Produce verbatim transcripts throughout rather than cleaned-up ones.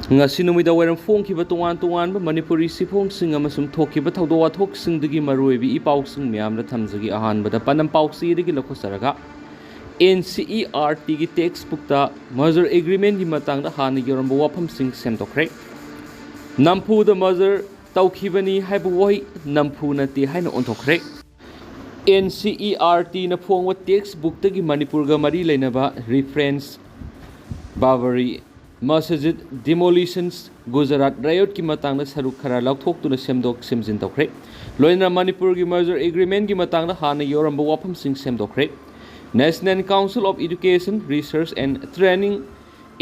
ꯉꯁꯤ ꯅꯨꯃꯤꯗꯥꯡ ꯋꯥꯏꯔꯝ ꯐꯣꯡꯈꯤꯕ ꯇꯣꯉꯥꯟ ꯇꯣꯉꯥꯟꯕ ꯃꯅꯤꯄꯨꯔꯤ ꯁꯤꯐꯣꯡꯁꯤꯡ ꯑꯃꯁꯨꯡ ꯊꯣꯛꯈꯤꯕ ꯊꯧꯗꯣꯛ ꯋꯥꯊꯣꯛꯁꯤꯡꯗꯒꯤ ꯃꯔꯨꯑꯣꯏꯕ ꯏ ꯄꯥꯎꯁꯤꯡ ꯃꯌꯥꯝꯗ ꯊꯝꯖꯒꯦ꯫ ꯑꯍꯥꯟꯕꯗ ꯄꯥꯟꯗꯝ ꯄꯥꯎꯆꯦꯗꯒꯤ ꯂꯧꯈꯠꯆꯔꯒ, ꯑꯦꯟ ꯁꯤ ꯏ ꯑꯥꯔ ꯇꯤꯒꯤ ꯇꯦꯛꯁ ꯕꯨꯛꯇ ꯃꯔꯖꯔ ꯑꯦꯒ꯭ꯔꯤꯃꯦꯟꯒꯤ ꯃꯇꯥꯡꯗ ꯍꯥꯟꯅ ꯌꯧꯔꯝꯕ ꯋꯥꯐꯝꯁꯤꯡ ꯁꯦꯝꯗꯣꯛꯈ꯭ꯔꯦ꯫ ꯅꯝꯐꯨꯗ ꯃꯔꯖꯔ ꯇꯧꯈꯤꯕꯅꯤ ꯍꯥꯏꯕ ꯋꯥꯍꯩ ꯅꯝꯐꯨ ꯅꯠꯇꯦ ꯍꯥꯏꯅ ꯑꯣꯟꯊꯣꯛꯈ꯭ꯔꯦ꯫ ꯑꯦꯟ ꯁꯤ ꯏ ꯑꯥꯔ ꯇꯤꯅ ꯐꯣꯡꯕ ꯇꯦꯛꯁ ꯕꯨꯛꯇꯒꯤ ꯃꯅꯤꯄꯨꯔꯒ ꯃꯔꯤ ꯂꯩꯅꯕ ꯔꯤꯐꯔꯦꯟꯁ, ꯕꯥꯕꯔꯤ ꯃꯁꯖꯤꯗ ꯗꯤꯃꯣꯂꯤꯁꯟꯁ, ꯒꯨꯖꯔꯥꯠ ꯔꯥꯏꯌꯣꯠꯀꯤ ꯃꯇꯥꯡꯗ ꯁꯔꯨꯛ ꯈꯔ ꯂꯧꯊꯣꯛꯇꯨꯅ ꯁꯦꯝꯗꯣꯛ ꯁꯦꯝꯖꯤꯟ ꯇꯧꯈ꯭ꯔꯦ꯫ ꯂꯣꯏꯅꯅ ꯃꯅꯤꯄꯨꯔꯒꯤ ꯃꯔꯖꯔ ꯑꯦꯒ꯭ꯔꯤꯃꯦꯟꯒꯤ ꯃꯇꯥꯡꯗ ꯍꯥꯟꯅ ꯌꯧꯔꯝꯕ ꯋꯥꯐꯝꯁꯤꯡ ꯁꯦꯝꯗꯣꯛꯈ꯭ꯔꯦ꯫ National Council of Education, Research and Training,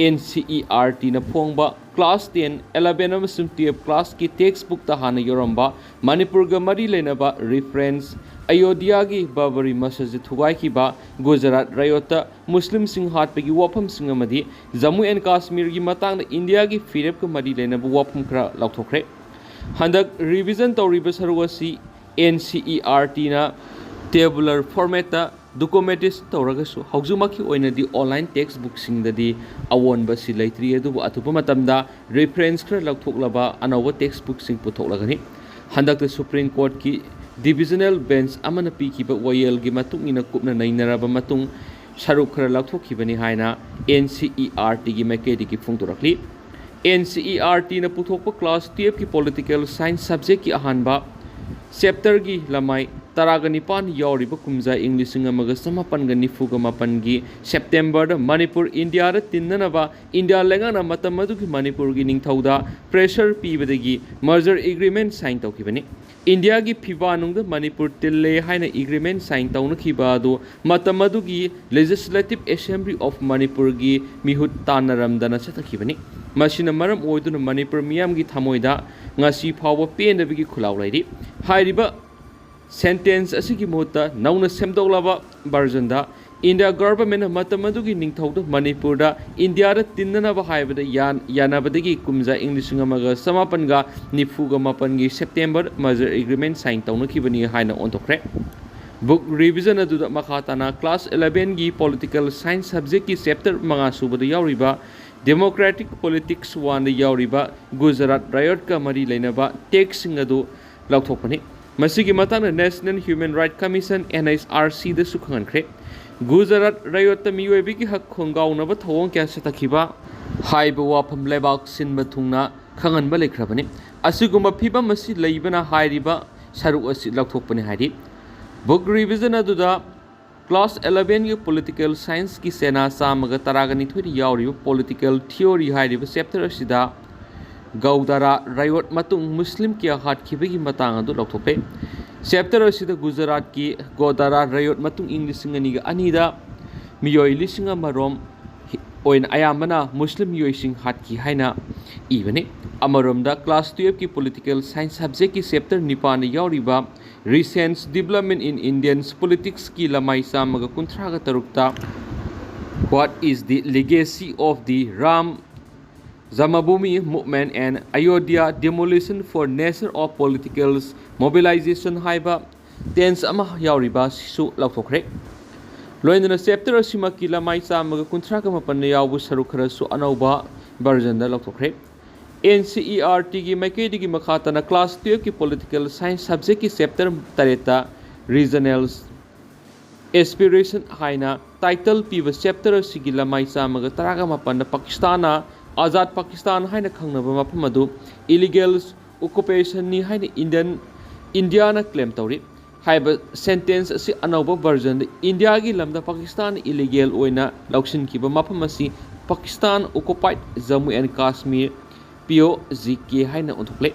N C E R ꯇꯤꯅ ꯐꯣꯡꯕ ꯀ꯭ꯂꯥꯁ ꯇꯦꯟ, ꯏꯂꯦꯚꯦꯟ ꯑꯃꯁꯨꯡ ꯇꯨꯌꯦꯜꯐ ꯀ꯭ꯂꯥꯁꯀꯤ ꯇꯦꯛꯁ ꯕꯨꯛꯇ ꯍꯥꯟꯅ ꯌꯧꯔꯝꯕ ꯃꯅꯤꯄꯨꯔꯒ ꯃꯔꯤ ꯂꯩꯅꯕ ꯔꯤꯐꯔꯦꯟꯁ, ꯑꯌꯣꯙ꯭ꯌꯥꯒꯤ ꯕꯕꯔꯤ ꯃꯁꯖꯤꯗ ꯊꯨꯒꯥꯏꯈꯤꯕ, ꯒꯨꯖꯔꯥꯠ ꯔꯥꯏꯌꯣꯠꯇ ꯃꯨꯁꯂꯤꯝꯁꯤꯡ ꯍꯥꯠꯄꯒꯤ ꯋꯥꯐꯝꯁꯤꯡ ꯑꯃꯗꯤ ꯖꯝꯃꯨ ꯑꯦꯟ ꯀꯥꯁꯃꯤꯔꯒꯤ ꯃꯇꯥꯡꯗ ꯏꯟꯗꯤꯌꯥꯒꯤ ꯐꯤꯔꯦꯞꯀ ꯃꯔꯤ ꯂꯩꯅꯕ ꯋꯥꯐꯝ ꯈꯔ ꯂꯧꯊꯣꯛꯈ꯭ꯔꯦ꯫ ꯍꯟꯗꯛ ꯔꯤꯚꯤꯖꯟ ꯇꯧꯔꯤꯕ ꯁꯔꯨꯛ ꯑꯁꯤ ꯑꯦꯟ ꯁꯤ ꯏ ꯑꯥꯔ ꯇꯤꯅ ꯇꯦꯕꯨꯂꯔ ꯐꯣꯔꯃꯦꯠꯇ ꯗꯣꯀꯨꯃꯦꯟꯇꯦꯁꯟ ꯇꯧꯔꯒꯁꯨ, ꯍꯧꯖꯤꯛꯃꯛꯀꯤ ꯑꯣꯏꯅꯗꯤ ꯑꯣꯟꯂꯥꯏꯟ ꯇꯦꯛꯁ ꯕꯨꯛꯁꯤꯡꯗꯗꯤ ꯑꯑꯣꯟꯕ ꯑꯁꯤ ꯂꯩꯇ꯭ꯔꯤ, ꯑꯗꯨꯕꯨ ꯑꯊꯨꯕ ꯃꯇꯝꯗ ꯔꯤꯐꯔꯦꯟꯁ ꯈꯔ ꯂꯧꯊꯣꯛꯂꯕ ꯑꯅꯧꯕ ꯇꯦꯛꯁ ꯕꯨꯛꯁꯤꯡ ꯄꯨꯊꯣꯛꯂꯒꯅꯤ꯫ ꯍꯟꯗꯛꯇ ꯁꯨꯄ꯭ꯔꯤꯝ ꯀꯣꯔꯠꯀꯤ ꯗꯤꯚꯤꯖꯅꯦꯜ ꯕꯦꯟꯆ ꯑꯃꯅ ꯄꯤꯈꯤꯕ ꯋꯥꯌꯦꯜꯒꯤ ꯃꯇꯨꯡ ꯏꯟꯅ ꯀꯨꯞꯅ ꯅꯩꯅꯔꯕ ꯃꯇꯨꯡ ꯁꯔꯨꯛ ꯈꯔ ꯂꯧꯊꯣꯛꯈꯤꯕꯅꯤ ꯍꯥꯏꯅ ꯑꯦꯟ ꯁꯤ ꯏ ꯑꯥꯔ ꯇꯤꯒꯤ ꯃꯥꯏꯀꯩꯗꯒꯤ ꯐꯣꯡꯗꯣꯔꯛꯂꯤ꯫ ꯑꯦꯟ ꯁꯤ ꯏ ꯑꯥꯔ ꯇꯤꯅ ꯄꯨꯊꯣꯛꯄ ꯀ꯭ꯂꯥꯁ ꯇꯨꯌꯦꯜꯐꯀꯤ ꯄꯣꯂꯤꯇꯤꯀꯦꯜ ꯁꯥꯏꯟꯁ ꯁꯕꯖꯦꯛꯀꯤ ꯑꯍꯥꯟꯕ ꯆꯦꯞꯇꯔꯒꯤ ꯂꯃꯥꯏ ꯇꯔꯥꯒ ꯅꯤꯄꯥꯟ ꯌꯥꯎꯔꯤꯕ ꯀꯨꯝꯖꯥ ꯏꯪ ꯂꯤꯁꯤꯡ ꯑꯃꯒ ꯆꯃꯥꯄꯟꯒ ꯅꯤꯐꯨꯒ ꯃꯥꯄꯟꯒꯤ ꯁꯦꯞꯇꯦꯝꯕꯔꯗ ꯃꯅꯤꯄꯨꯔ ꯏꯟꯗꯤꯌꯥꯗ ꯇꯤꯟꯅꯅꯕ ꯏꯟꯗꯤꯌꯥ ꯂꯩꯉꯥꯛꯅ ꯃꯇꯝ ꯑꯗꯨꯒꯤ ꯃꯅꯤꯄꯨꯔꯒꯤ ꯅꯤꯡꯊꯧꯗ ꯄ꯭ꯔꯦꯁꯔ ꯄꯤꯕꯗꯒꯤ ꯃꯔꯖꯔ ꯑꯦꯒ꯭ꯔꯤꯃꯦꯟ ꯁꯥꯏꯟ ꯇꯧꯈꯤꯕꯅꯤ꯫ ꯏꯟꯗꯤꯌꯥꯒꯤ ꯐꯤꯕꯥꯅꯨꯡꯗ ꯃꯅꯤꯄꯨꯔ ꯇꯤꯜꯂꯦ ꯍꯥꯏꯅ ꯑꯦꯒ꯭ꯔꯤꯃꯦꯟ ꯁꯥꯏꯟ ꯇꯧꯅꯈꯤꯕ ꯑꯗꯨ ꯃꯇꯝ ꯑꯗꯨꯒꯤ Legislative Assembly of ꯃꯅꯤꯄꯨꯔꯒꯤ ꯃꯤꯍꯨꯠ ꯇꯥꯟꯅꯔꯝꯗꯅ ꯆꯠꯊꯈꯤꯕꯅꯤ꯫ ꯃꯁꯤꯅ ꯃꯔꯝ ꯑꯣꯏꯗꯨꯅ ꯃꯅꯤꯄꯨꯔ ꯃꯤꯌꯥꯝꯒꯤ ꯊꯃꯣꯏꯗ ꯉꯁꯤ ꯐꯥꯎꯕ ꯄꯦꯟꯗꯕꯒꯤ ꯈꯨꯜꯂꯥꯎ ꯂꯩꯔꯤ꯫ ꯍꯥꯏꯔꯤꯕ ꯁꯦꯟꯇꯦꯟꯁ ꯑꯁꯤꯒꯤ ꯃꯍꯨꯠꯇ ꯅꯧꯅ ꯁꯦꯝꯗꯣꯛꯂꯕ ꯚꯔꯖꯟꯗ ꯏꯟꯗꯤꯌꯥ ꯒꯚꯔꯟꯃꯦꯟꯅ ꯃꯇꯝ ꯑꯗꯨꯒꯤ ꯅꯤꯡꯊꯧꯗ ꯃꯅꯤꯄꯨꯔꯗ ꯏꯟꯗꯤꯌꯥꯗ ꯇꯤꯟꯅꯅꯕ ꯍꯥꯏꯕꯗ ꯌꯥꯟ-, ꯌꯥꯅꯕꯗꯒꯤ ꯀꯨꯝꯖꯥ ꯏꯪ ꯂꯤꯁꯤꯡ ꯑꯃꯒ ꯆꯃꯥꯄꯟꯒ ꯅꯤꯐꯨꯒ ꯃꯥꯄꯟꯒꯤ ꯁꯦꯞꯇꯦꯝꯕꯔ ꯃꯔꯖꯔ ꯑꯦꯒ꯭ꯔꯤꯃꯦꯟ ꯁꯥꯏꯟ ꯇꯧꯅꯈꯤꯕꯅꯤ ꯍꯥꯏꯅ ꯑꯣꯟꯊꯣꯛꯈ꯭ꯔꯦ꯫ ꯕꯨꯛ ꯔꯤꯚꯤꯖꯟ ꯑꯗꯨꯗ ꯃꯈꯥ ꯇꯥꯅ ꯀ꯭ꯂꯥꯁ ꯏꯂꯦꯚꯦꯟꯒꯤ ꯄꯣꯂꯤꯇꯤꯀꯦꯜ ꯁꯥꯏꯟꯁ ꯁꯕꯖꯦꯛꯀꯤ ꯆꯦꯞꯇꯔ ꯃꯉꯥ ꯁꯨꯕꯗ ꯌꯥꯎꯔꯤꯕ Democratic Politics One ꯗ ꯌꯥꯎꯔꯤꯕ ꯒꯨꯖꯔꯥꯠ ꯔꯥꯏꯌꯣꯠꯀ ꯃꯔꯤ ꯂꯩꯅꯕ ꯇꯦꯛꯁꯁꯤꯡ ꯑꯗꯨ ꯂꯧꯊꯣꯛꯄꯅꯤ꯫ ꯃꯁꯤꯒꯤ ꯃꯇꯥꯡꯗ National Human Rights Commission, N H R C ꯗꯁꯨ ꯈꯪꯍꯟꯈ꯭ꯔꯦ꯫ ꯒꯨꯖꯔꯥꯠ ꯔꯥꯏꯌꯣꯠꯇ ꯃꯤꯑꯣꯏꯕꯒꯤ ꯍꯛ ꯈꯣꯡꯒꯥꯎꯅꯕ ꯊꯧꯑꯣꯡ ꯀꯌꯥ ꯆꯠꯊꯈꯤꯕ ꯍꯥꯏꯕ ꯋꯥꯐꯝ ꯂꯩꯕꯥꯛ ꯁꯤꯟꯕ ꯊꯨꯡꯅ ꯈꯪꯍꯟꯕ ꯂꯩꯈ꯭ꯔꯕꯅꯤ꯫ ꯑꯁꯤꯒꯨꯝꯕ ꯐꯤꯕꯝ ꯑꯁꯤ ꯂꯩꯕꯅ ꯍꯥꯏꯔꯤꯕ ꯁꯔꯨꯛ ꯑꯁꯤ ꯂꯧꯊꯣꯛꯄꯅꯤ ꯍꯥꯏꯔꯤ꯫ Book revision ꯑꯗꯨꯗ class eleven ꯒꯤ Political Science ꯀꯤ ꯆꯦꯅꯥ ꯆꯥꯝꯃꯒ ꯇꯔꯥꯒ ꯅꯤꯊꯣꯏꯗ ꯌꯥꯎꯔꯤꯕ Political Theory ꯍꯥꯏꯔꯤꯕ chapter ꯑꯁꯤꯗ ꯒꯧꯗꯥꯔꯥ ꯔꯥꯏꯌꯣꯠ ꯃꯇꯨꯡ ꯃꯨꯁꯂꯤꯝ ꯀꯌꯥ ꯍꯥꯠꯈꯤꯕꯒꯤ ꯃꯇꯥꯡ ꯑꯗꯨ ꯂꯧꯊꯣꯛꯈ꯭ꯔꯦ꯫ Chapter ꯑꯁꯤꯗ ꯒꯨꯖꯔꯥꯠꯀꯤ ꯒꯣꯗꯥꯔꯥ ꯔꯥꯏꯌꯣꯠ ꯃꯇꯨꯡ ꯏꯪ ꯂꯤꯁꯤꯡ ꯑꯅꯤꯒ ꯑꯅꯤꯗ ꯃꯤꯑꯣꯏ ꯂꯤꯁꯤꯡ ꯑꯃꯔꯣꯝ ꯑꯣꯏꯅ ꯑꯌꯥꯝꯕꯅ ꯃꯨꯁꯂꯤꯝ ꯃꯤꯑꯣꯏꯁꯤꯡ ꯍꯥꯠꯈꯤ ꯍꯥꯏꯅ ꯏꯕꯅꯤ꯫ ꯑꯃꯔꯣꯝꯗ class twelve ꯀꯤ Political Science subject ꯀꯤ chapter ꯅꯤꯄꯥꯟꯗ ꯌꯥꯎꯔꯤꯕ Recent Development in Indian Politics ꯀꯤ ꯂꯃꯥꯏ ꯆꯥꯝꯃꯒ ꯀꯨꯟꯊ꯭ꯔꯥꯒ ꯇꯔꯨꯛꯇ What is the Legacy of the Ram Janmabhoomi Movement and Ayodhya Demolition for Nature of Political Mobilization ꯍꯥꯏꯕ tense ꯑꯃ ꯌꯥꯎꯔꯤꯕ ꯑꯁꯤꯁꯨ ꯂꯧꯊꯣꯛꯈ꯭ꯔꯦ꯫ ꯂꯣꯏꯅꯅ chapter ꯑꯁꯤꯃꯛꯀꯤ ꯂꯃꯥꯏ ꯆꯥꯝꯃꯒ ꯀꯨꯟꯊ꯭ꯔꯥꯒ ꯃꯥꯄꯟꯗ ꯌꯥꯎꯕ ꯁꯔꯨꯛ ꯈꯔꯁꯨ ꯑꯅꯧꯕ version ꯗ ꯂꯧꯊꯣꯛꯈ꯭ꯔꯦ꯫ N C E R T ꯒꯤ ꯃꯥꯏꯀꯩꯗꯒꯤ ꯃꯈꯥ ꯇꯥꯅ class twelve ꯀꯤ Political Science subject ꯀꯤ chapter ꯇꯔꯦꯠꯇ Regional Aspiration ꯍꯥꯏꯅ title ꯄꯤꯕ chapter ꯑꯁꯤꯒꯤ ꯂꯃꯥꯏ ꯆꯥꯝꯃꯒ ꯇꯔꯥꯒ ꯃꯥꯄꯟꯗ ꯄꯥꯀꯤꯁꯇꯥꯟꯅ ꯑꯖꯥꯗ ꯄꯥꯀꯤꯁꯇꯥꯟ ꯍꯥꯏꯅ ꯈꯪꯅꯕ ꯃꯐꯝ ꯑꯗꯨ illegal occupation ꯅꯤ ꯍꯥꯏꯅ Indian, ꯏꯟꯗꯤꯌꯥꯅ claim ꯇꯧꯔꯤ꯫ ꯍꯥꯏꯕ sentence ꯑꯁꯤ ꯑꯅꯧꯕ version ꯗ ꯏꯟꯗꯤꯌꯥꯒꯤ ꯂꯝꯗ ꯄꯥꯀꯤꯁꯇꯥꯟꯅ illegal ꯑꯣꯏꯅ ꯂꯧꯁꯤꯟꯈꯤꯕ ꯃꯐꯝ ꯑꯁꯤ Pakistan occupied Jammu and Kashmir, P O J K ꯍꯥꯏꯅ ꯑꯣꯟꯊꯣꯛꯂꯦ꯫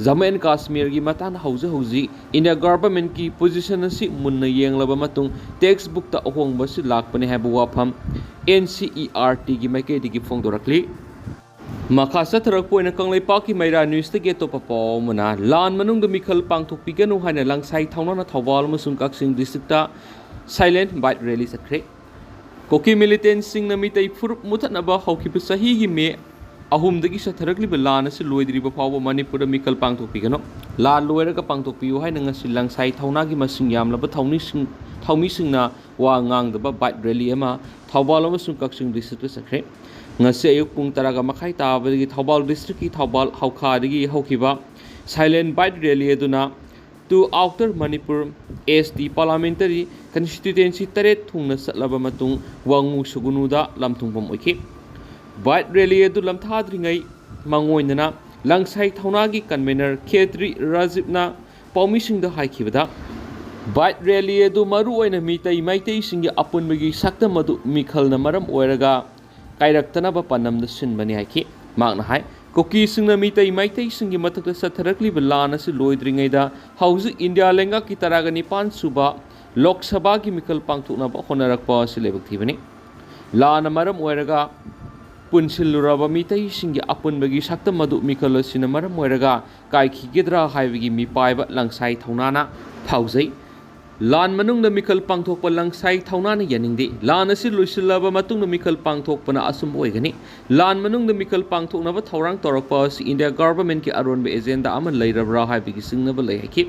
ꯖꯝꯃꯨ ꯑꯦꯟ ꯀꯥꯁꯃꯤꯔꯒꯤ ꯃꯇꯥꯡꯗ ꯍꯧꯖꯤꯛ ꯍꯧꯖꯤꯛ ꯏꯟꯗꯤꯌꯥ government ꯀꯤ position ꯑꯁꯤ ꯃꯨꯟꯅ ꯌꯦꯡꯂꯕ ꯃꯇꯨꯡ text book ꯇ ꯑꯍꯣꯡꯕ ꯑꯁꯤ ꯂꯥꯛꯄꯅꯤ ꯍꯥꯏꯕ ꯋꯥꯐꯝ N C E R T ꯒꯤ ꯃꯥꯏꯀꯩꯗꯒꯤ ꯐꯣꯡꯗꯣꯔꯛꯂꯤ꯫ ꯃꯈꯥ ꯆꯠꯊꯔꯛꯄ ꯑꯣꯏꯅ ꯀꯪꯂꯩꯄꯥꯛꯀꯤ ꯃꯩꯔꯥ news ꯇꯒꯤ ꯑꯇꯣꯞꯄ ꯄꯥꯎ ꯑꯃꯅ, ꯂꯥꯟ ꯃꯅꯨꯡꯗ ꯃꯤꯈꯜ ꯄꯥꯡꯊꯣꯛꯄꯤꯒꯅꯨ ꯍꯥꯏꯅ ꯂꯪꯁꯥꯏ ꯊꯧꯅꯥꯅ ꯊꯧꯕꯥꯜ ꯑꯃꯁꯨꯡ ꯀꯛꯆꯤꯡ district ꯇ silent bike rally ꯆꯠꯈ꯭ꯔꯦ꯫ ꯀꯨꯀꯤ militant ꯁꯤꯡꯅ ꯃꯤꯇꯩ ꯐꯨꯔꯨꯞ ꯃꯨꯊꯠꯅꯕ ꯍꯧꯈꯤꯕ ꯆꯍꯤꯒꯤ ꯃꯦ ꯑꯍꯨꯝꯗꯒꯤ ꯆꯠꯊꯔꯛꯂꯤꯕ ꯂꯥꯟ ꯑꯁꯤ ꯂꯣꯏꯗ꯭ꯔꯤꯕ ꯐꯥꯎꯕ ꯃꯅꯤꯄꯨꯔꯗ ꯃꯤꯈꯜ ꯄꯥꯡꯊꯣꯛꯄꯤꯒꯅꯨ꯫ ꯂꯥꯟ ꯂꯣꯏꯔꯒ ꯄꯥꯡꯊꯣꯛꯄꯤꯌꯨ ꯍꯥꯏꯅ ꯉꯁꯤ ꯂꯪꯁꯥꯏ ꯊꯧꯅꯥꯒꯤ ꯃꯁꯤꯡ ꯌꯥꯝꯂꯕ ꯊꯧꯃꯤꯁꯤꯡ, ꯊꯧꯃꯤꯁꯤꯡꯅ ꯋꯥ ꯉꯥꯡꯗꯕ bike rally ꯑꯃ ꯊꯧꯕꯥꯜ ꯑꯃꯁꯨꯡ ꯀꯛꯆꯤꯡ district ꯇ ꯆꯠꯈ꯭ꯔꯦ꯫ ꯉꯁꯤ ꯑꯌꯨꯛ ꯄꯨꯡ ꯇꯔꯥꯒ ꯃꯈꯥꯏ ꯇꯥꯕꯗꯒꯤ ꯊꯧꯕꯥꯜ district ꯀꯤ ꯊꯧꯕꯥꯜ ꯍꯧꯈꯥꯗꯒꯤ ꯍꯧꯈꯤꯕ silent bike rally ꯑꯗꯨꯅ to Outer Manipur S T parliamentary constituency ꯇꯔꯦꯠ ꯊꯨꯡꯅ ꯆꯠꯂꯕ ꯃꯇꯨꯡ ꯋꯥꯉꯨ ꯁꯨꯒꯨꯅꯨꯗ ꯂꯝꯊꯨꯡꯐꯝ ꯑꯣꯏꯈꯤ꯫ Bike rally ꯑꯗꯨ ꯂꯝꯊꯥꯗ꯭ꯔꯤꯉꯩ ꯃꯥꯡꯑꯣꯏꯅꯅ ꯂꯪꯁꯥꯏ ꯊꯧꯅꯥꯒꯤ convener ꯈꯦꯇ꯭ꯔꯤ ꯔꯥꯖꯤꯕꯅ ꯄꯥꯎꯃꯤꯁꯤꯡꯗ ꯍꯥꯏꯈꯤꯕꯗ, bike rally ꯑꯗꯨ ꯃꯔꯨꯑꯣꯏꯅ ꯃꯤꯇꯩ ꯃꯩꯇꯩꯁꯤꯡꯒꯤ ꯑꯄꯨꯟꯕꯒꯤ ꯁꯛꯇꯝ ꯑꯗꯨ ꯃꯤꯈꯜꯅ ꯃꯔꯝ ꯑꯣꯏꯔꯒ ꯀꯥꯏꯔꯛꯇꯅꯕ ꯄꯥꯟꯗꯝꯗ ꯁꯤꯟꯕꯅꯤ ꯍꯥꯏꯈꯤ꯫ ꯃꯍꯥꯛꯅ ꯍꯥꯏ, ꯀꯨꯀꯤꯁꯤꯡꯅ ꯃꯤꯇꯩ ꯃꯩꯇꯩꯁꯤꯡꯒꯤ ꯃꯊꯛꯇ ꯆꯠꯊꯔꯛꯂꯤꯕ ꯂꯥꯟ ꯑꯁꯤ ꯂꯣꯏꯗ꯭ꯔꯤꯉꯩꯗ ꯍꯧꯖꯤꯛ ꯏꯟꯗꯤꯌꯥ ꯂꯩꯉꯥꯛꯀꯤ ꯇꯔꯥꯒ ꯅꯤꯄꯥꯟ ꯁꯨꯕ ꯂꯣꯛ ꯁꯚꯥꯒꯤ ꯃꯤꯈꯜ ꯄꯥꯡꯊꯣꯛꯅꯕ ꯍꯣꯠꯅꯔꯛꯄ ꯑꯁꯤ ꯂꯥꯏꯕꯛ ꯊꯤꯕꯅꯤ꯫ ꯂꯥꯟꯅ ꯃꯔꯝ ꯑꯣꯏꯔꯒ ꯄꯨꯟꯁꯤꯜꯂꯨꯔꯕ ꯃꯤꯇꯩꯁꯤꯡꯒꯤ ꯑꯄꯨꯟꯕꯒꯤ ꯁꯛꯇꯝ ꯑꯗꯨ ꯃꯤꯈꯜ ꯑꯁꯤꯅ ꯃꯔꯝ ꯑꯣꯏꯔꯒ ꯀꯥꯏꯈꯤꯒꯗ꯭ꯔꯥ ꯍꯥꯏꯕꯒꯤ ꯃꯤꯄꯥꯏꯕ ꯂꯪꯁꯥꯏ ꯊꯧꯅꯥꯅ ꯐꯥꯎꯖꯩ꯫ ꯂꯥꯟ ꯃꯅꯨꯡꯗ ꯃꯤꯈꯜ ꯄꯥꯡꯊꯣꯛꯄ ꯂꯪꯁꯥꯏ ꯊꯧꯅꯥꯅ ꯌꯥꯅꯤꯡꯗꯦ꯫ ꯂꯥꯟ ꯑꯁꯤ ꯂꯣꯏꯁꯤꯜꯂꯕ ꯃꯇꯨꯡꯗ ꯃꯤꯈꯜ ꯄꯥꯡꯊꯣꯛꯄꯅ ꯑꯆꯨꯝꯕ ꯑꯣꯏꯒꯅꯤ꯫ ꯂꯥꯟ ꯃꯅꯨꯡꯗ ꯃꯤꯈꯜ ꯄꯥꯡꯊꯣꯛꯅꯕ ꯊꯧꯔꯥꯡ ꯇꯧꯔꯛꯄ ꯑꯁꯤ ꯏꯟꯗꯤꯌꯥ government ꯀꯤ ꯑꯔꯣꯟꯕ agenda ꯑꯃ ꯂꯩꯔꯕ꯭ꯔꯥ ꯍꯥꯏꯕꯒꯤ ꯆꯤꯡꯅꯕ ꯂꯩ ꯍꯥꯏꯈꯤ꯫